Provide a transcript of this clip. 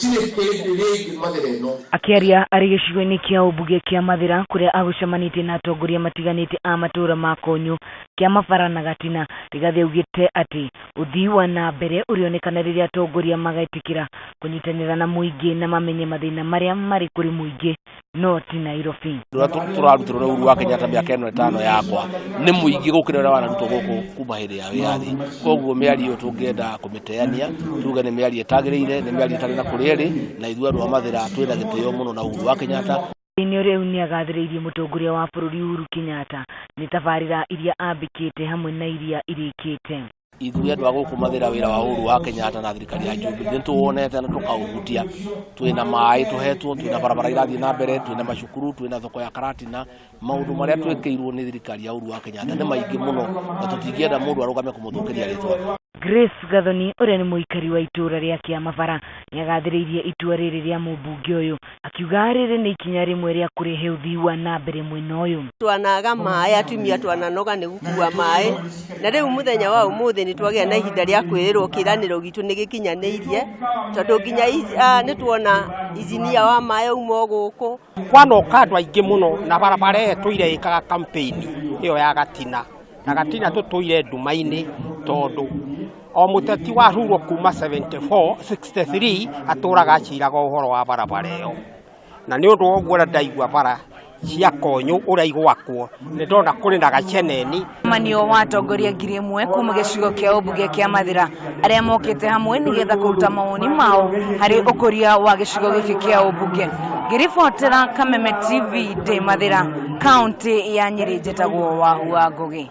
Gũtirĩ hĩndĩ rĩngĩ Mathĩra ĩno. Akĩaria arĩ gĩcigo-inĩ kĩa ũmbunge kĩa Mathĩra kũrĩa agũcemanĩtie na atongoria matiganĩte a matũra ma Konyũ, Kĩamabara na Gatina, Rigathĩ augĩte atĩ ũthii wa na mbere ũrĩonekana rĩrĩa atongoria magetĩkĩra kũnyitanĩra na mũingĩ na mamenye mathĩna marĩa marĩ kũrĩ mũingĩ no ti Nairobi. Ũrĩa tũrarutĩrwo nĩ Uhuru wa Kenyatta mĩaka ĩno ĩtano yakwa nĩ mũingĩ gũkĩra ũrĩa wanarutwo gũkũ kuma hĩndĩ ya wĩyathi. Koguo mĩario ĩyo tũngĩenda kũmĩteania tuge nĩ mĩario ĩtagĩrĩire, nĩ mĩario ĩtarĩ na kũrĩa ĩrĩ, na ithuĩ andũ a Mathĩra twĩna gĩtĩo mũno na Uhuru wa Kenyatta. Inĩ rĩu nĩagathĩrĩirie mũtongoria wa bũrũri Uhuru Kenyatta nĩ tabarĩra iria ambĩkĩte hamwe na iria irĩkĩte. Ithuĩ andũ a gũkũ Mathĩra wĩra wa Uhuru wa Kenyatta na thirikari ya Jubilee nĩ tũwonete na tũkaũhutia. Twĩna maĩ tũhetwo, twĩna barabara irathiĩ na mbere, twĩna macukuru, twĩna thoko ya Karatina. Maũndũ marĩa twĩkĩirwo nĩ thirikari ya Uhuru wa Kenyatta nĩ maingĩ mũno na tũtingĩenda mũndũ arũgame kũmũthũkĩria rĩtwa. Grace Gathoni ũrĩa nĩ mũikari wa itũũra rĩa Kĩamabara nĩagathĩrĩirie itua rĩrĩ rĩa mũmbunge ũyũ akiuga rĩrĩ nĩ ikinya rĩmwe rĩa kũrehe ũthii wa na mbere mwena ũyũ. Twanaga maĩ atumia twananoga nĩ gũkua maĩ na rĩu mũthenya wa ũmũthĩ nĩ twagĩa na ihinda rĩa kwĩrĩrwo kĩranĩro gitũ nĩ gĩkinyanĩirie tondũ nginya nĩ tuona injinia wa maĩ auma o gũkũ. Kwanoka andũ aingĩ mũno na barabara ĩyo ĩtũire ĩkaga campaign ĩyo ya Gatina na Gatina tũtũire nduma-inĩ tondũ o mũteti wahurwo kuma 74 63 atũraga aciraga ũhoro wa barabara ĩyo na nĩ ũndũ wa ũguo ũrĩa ndaigua bara cia konyũ ũrĩa igwakwo nĩ ndona kũrĩ na gaceneni. Mũcemanio wa atongoria 1000 kuma gĩcigo kĩa ũmbunge kĩa Mathĩra arĩa mokĩte hamwe nĩgetha kũruta mawoni mao harĩ ũkũria wa gĩcigo gĩkĩ kĩa ũmbunge. Ngĩribotera Kameme TV ndĩ Mathĩra, kaũntĩ ya Nyĩrĩ, njĩtagwo Wahu wa Ngũgĩ.